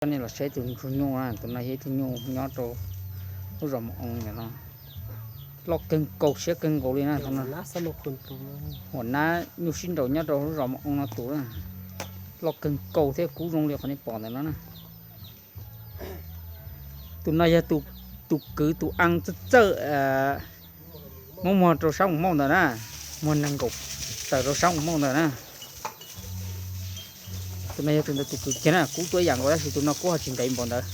Coj nej los saib tus ntsuag nyuj na, tus no yog ib tug nyuj nyob rau lub zos Mus Oo ntawm no. Loj kawg nkaus siab kawg nkaus li na. Huam nab nyuj sib nraus nyob rau lub zos Mus Oo no tus na. Loj kawg nkaus thiab kub zoo li qhov nej pom ntawm no na. Tus no yog tus kwv tus a txawj txawj muab muag rau sab Mus Mauj ntawd na, muag nees nkaum tawm rau sab Mus Mauj ntawd na. Tus no yog tus ntawd tus kwv kiag na, kub tuab yam nkaus tab sis tus no kub ho tsis ntev npaum ntawd,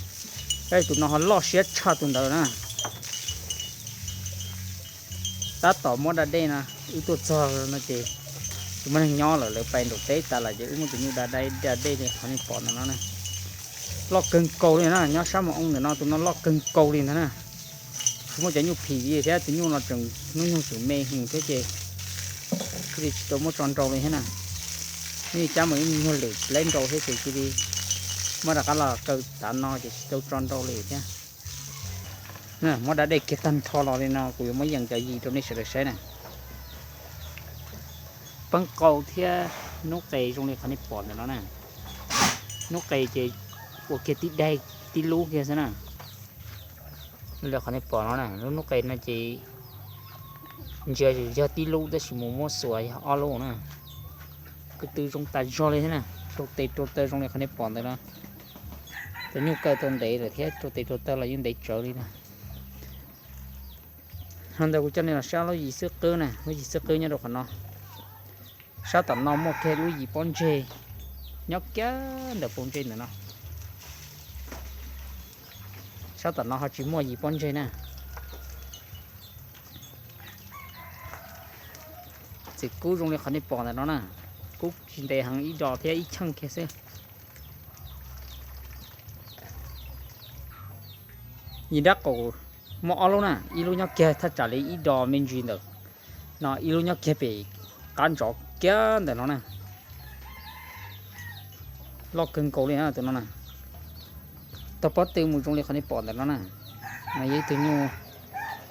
tab sis tus no ho loj siab tshaj tus ntawd na. Tab tom muab da dej no, wb tuaj txog no ces tsis muaj neeg nyob lawm, lawv pais nraum teb tas lawm ces wb muab tus nyuj da, da dej li qhov nej pom ntawm no na. Loj kawg nkaus li na, nyob sab Mus Oo ntawm no tus no loj kawg nkaus li ntag na. Tsis muaj cov nyuj phim li thiab, tus nyuj no tseem hnub nyoog tseem me heev thiab ces cia li tsis tau muab tso nrau li thiab na. Nws cab mus ib nyuag lwm laib nrau thiab ces cia li muab rov qab los kaw tav no ces tsis tau tso nrau li thiab. Muab da dej kiag tag nrho los li no kuv yuav muab yees cov yis rau nej sawv daws saib na. Peeb qau thiab hnub qes zoo li qhov nej pom ntawm no na. Hnub qes ces ua kiag tib daig tib lub kiag xwb na. Li qhov nej pom no na, lub hnub qes no ces ntsia yog tib lub tab sis mus muab xuas yog ob lub na. Ko tw zoo tas zog li thiab na, rau tes rau taw zoo li qhov nej pom ntawm no. Cov nyuj kaw tau ntev lawm thiab rau tes rau taw los yeej ntev tsawv li na. Ho ntawd kuv coj nej los saib lub yim xwb qwb na, lub yim xwb qwb nyob rau qhov no. Sab tom no muaj kiag lub yim pob ntseg nyob kiag ntawm pob ntseg ntawm no. Sab tom no ho tsis muaj yim pob ntseg na. Txiv kub zoo li qhov nej pom ntawm no na, kub tsis ntev heev, ib dos thiab ib cheej kiag xwb. Yim nrab qaum muaj ob lub na, ib lub nyob kiag thaj tsam li ib dos me ntsis ntawm no, ib lub nyob kiag pem qab ntsov kiag ntawm no na. Loj kawg nkaus li na tus no na. Tog pob tw mus zoo li qhov nej pom ntawm no na. No yog ib tug nyuj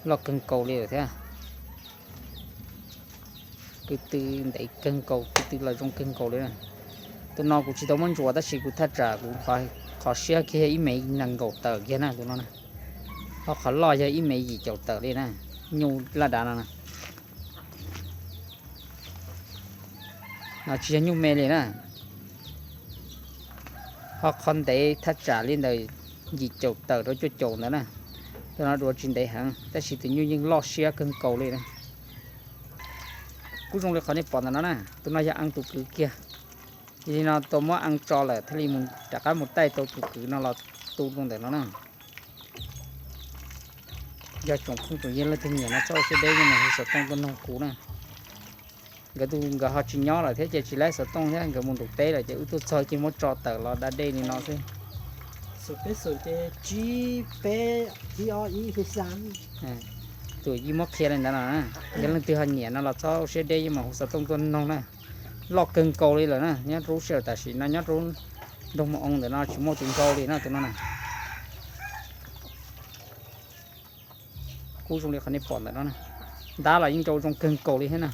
loj kawg nkaus li lawm thiab. Ko tw ntev kawg nkaus, ko tw los zoo kawg nkaus li na. Tus no kuv tsis tau muab ntsuas tab sis kuv thaj tsam kuv qhov siab kiag yog ib mev nees nkaum tawm kiag na tus no na. Ho qhov loj yog ib mev yim caum tawm li na, nyuj laj dav no na. No tsis yog nyuj me li na. Ho qhov ntev thaj tsam li ntawm yim caum tawm rau cuaj caum ntawd na. Tus no dua tsis ntev heev tab sis tus nyuj yeej loj siab kawg nkaus li na. Kuj zoo li qhov nej pom ntawm no na, tus no yog ees tus kwv kiag. Yog li no tau muab ees tso lawm thiaj li rov qab mus taij tau tus kwv no los tu rau ntawm no na. Yog tsoom phooj tsoom ywg leej twg nyiam no txhob ua siab deb yeej mus hu xov tooj tuaj noog kuv na. Nkawd tus nkawd ho tsis nyob lawm thiab ces tsis laib xov tooj thiab, nkawd mus nram teb lawm ces wb tuaj txog ces muab tso tawm los da dej li no xwb. Xum peb xum ces tsib peb ib ob ib hu xab. Tus yeej muab qhia li ntawd no na. Yog leej twg ho nyiam no los txhob ua siab deb yeej mus hu xov tooj tuaj noog na. Loj kawg nkaus li lawm na, nyob rau lub sij hawm tam sim no nyob rau nroog Mus Oo ntawm no tsis muaj tus nrau li na tus no na. Kuj zoo li qhov nej pom ntawm no na. Ntab los yeej nrau zoo kawg nkaus li thiab na.